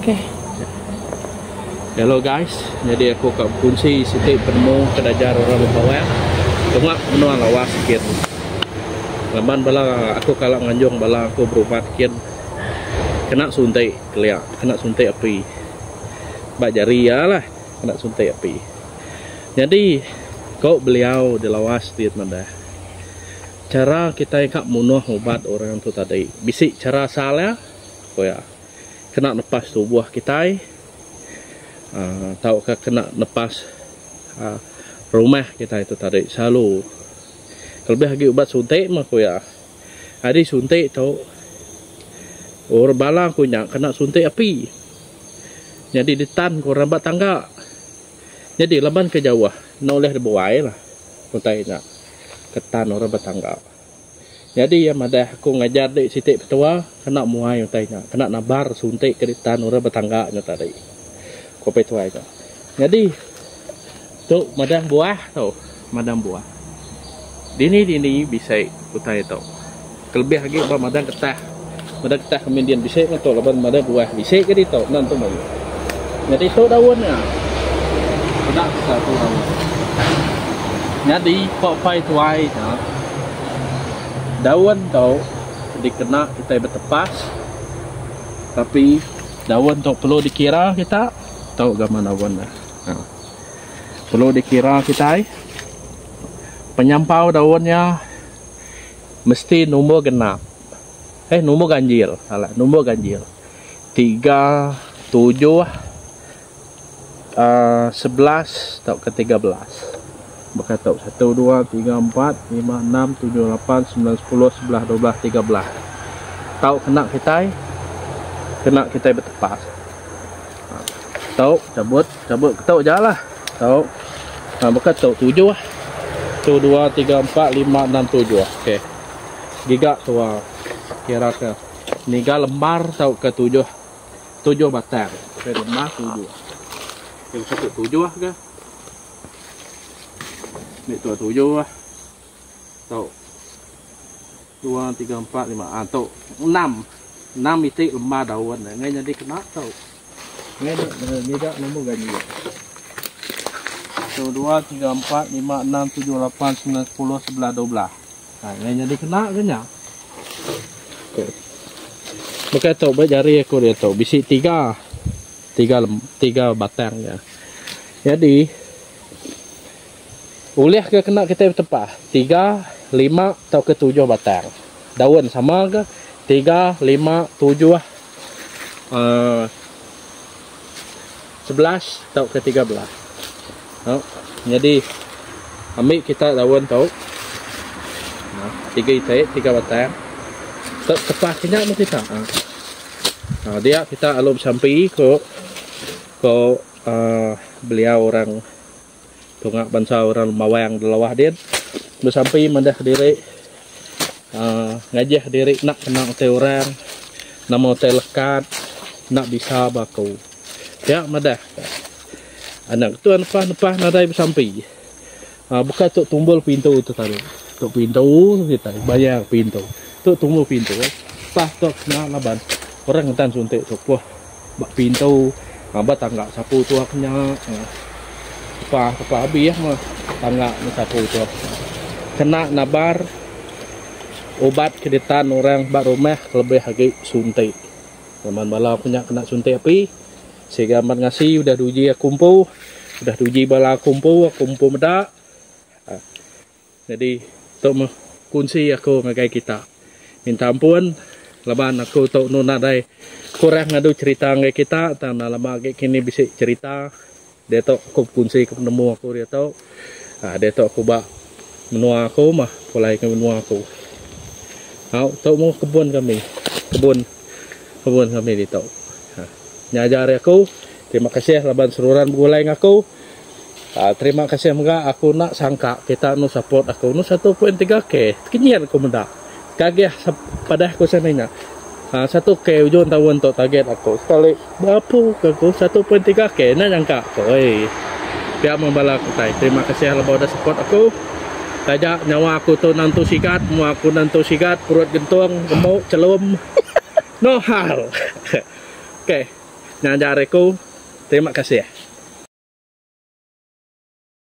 Okay. Hello guys, nyadi aku ka bekunsi siti penemu ke dajar orang Lembawang tunga menua Lawas kin. Laban bala aku kala nganjung bala aku berubat kin kena suntik kelia, kena suntik api. Ba jari iya lah kena suntik api. Nyadi ko beliau di Lawas ti madah chara kitai ka munuh ubat orang tu tadi bisi chara asal iya ku iya. Kena nepas tubuh kitai tauka kena nepas rumah kitai tu tadi selalu kelebih agi ubat suntik mah ku iya. Ari suntik tu orang bala ku nya kena suntik api nyadi ditan ku orang ba tangga. Nyadi laban ke jauh enda ulih dibuai lah utai nya ke tan orang ba tangga. Nyadi iya madah aku ngajar dik siti petua kena muai utai nya kena nabar suntik ke ditan orang betangga nya tadi. Ku apai tuai nya. Nyadi tu madang buah tu madang buah. Dini dini bisi utai tu. Kelebih agi ba madang getah. Madang getah kami din bisi meh tu laban madang buah bisi ke ditu enda nentu mayuh. Nyadi tu daun nya. Peda kita tu daun. Nyadi ko apai tuai nya daun tu dikena kitai betepas tapi daun tu perlu dikira kita tu gamal daun ne. Perlu dikira kitai penyampau daun nya mesti nombor genap. Eh nombor ganjil salah nombor ganjil. 3 7 uhh 11 tauka 13. Baka tu 1 2 3 4 5 6 7 8 9 10 11 12 13. Tau kena kitai kena kitai betepas. Tau cabut cabut ke tau ja lah. Tau ha baka tu 7. 1 2 3 4 5 6 7. Okey. Giga tua kira ke niga lembar tauka tujuh tujuh batang. Okey lembar tujuh. Okey baka tu tujuh ke. Ni tua tujuh. Tu. Dua, tiga, empat, lima. Ah tu enam. Enam iti lembar daun ne ngai nyadi kena tu. Ngai ngiga nombor gaji. Satu, dua, tiga, empat, lima, enam, tujuh, lapan, sembilan, sepuluh, sebelas, dua belas. Ha, ngai nyadi kena ke nya. Okay. Bukan tu ba jari aku dia tu bisi tiga. Tiga tiga batang nya. Jadi ulih ke kena kitai betepah tiga, lima tauka tujuh batang. Daun sama ke tiga, lima, tujuh uhh 11 tauka 13. Au nyadi ambi kita daun tu tiga iti tiga batang tu tepah kinya meh kita. Ha dia kita alu besampi ku ku uhh beliau orang tunga bansa orang Lembawang da lawah din besampi madah diri uhh ngajih diri enda kena utai orang nama utai lekat enda bisa ba aku. Pia madah anak ketua nepah nepah nadai besampi uhh bukai tu tumbul pintu tu tadi tu pintu kitai bayar pintu tu tumbul pintu pah tu kena laban orang ngetan suntik tu puh ba pintu ba tangga sapu tuak nya pah pah abih mah tangga ne sapu tuak kena nabar ubat ke ditan orang ba rumah kelebih agi suntik. Laban bala aku nya kena suntik api, siga amat ngasi udah diuji aku empu, udah diuji bala aku empu, aku empu meda. Nyadi tu meh kunsi aku ngagai kita. Minta ampun laban aku tu enu nadai kurang ngadu cherita ngagai kita tang enda lama agi kini bisi cherita. Diatu aku bekunsi ke penemu aku diatu. Diatu aku ba menua aku mah pulai ke menua aku. Au tu meh kebun kami. Kebun kebun kami ditu. Ha nya aja ari aku. Terima kasih laban seruran begulai enggau aku. Ha terima kasih mega aku enda sangka kita anu support aku anu 1.3k. Tekenyit aku meda. Kagih padah ku sani nya. Ha 1k ujung taun tu target aku. Sekali berapu ke aku 1.3k enda nyangka aku. Oi. Pia meh bala kitai. Terima kasih laban udah support aku. Taja nyawa aku tu nentu sigat, mua aku nentu sigat, perut gentung, gemuk, chelum. No hal. Okey. Ngajar aku. Terima kasih.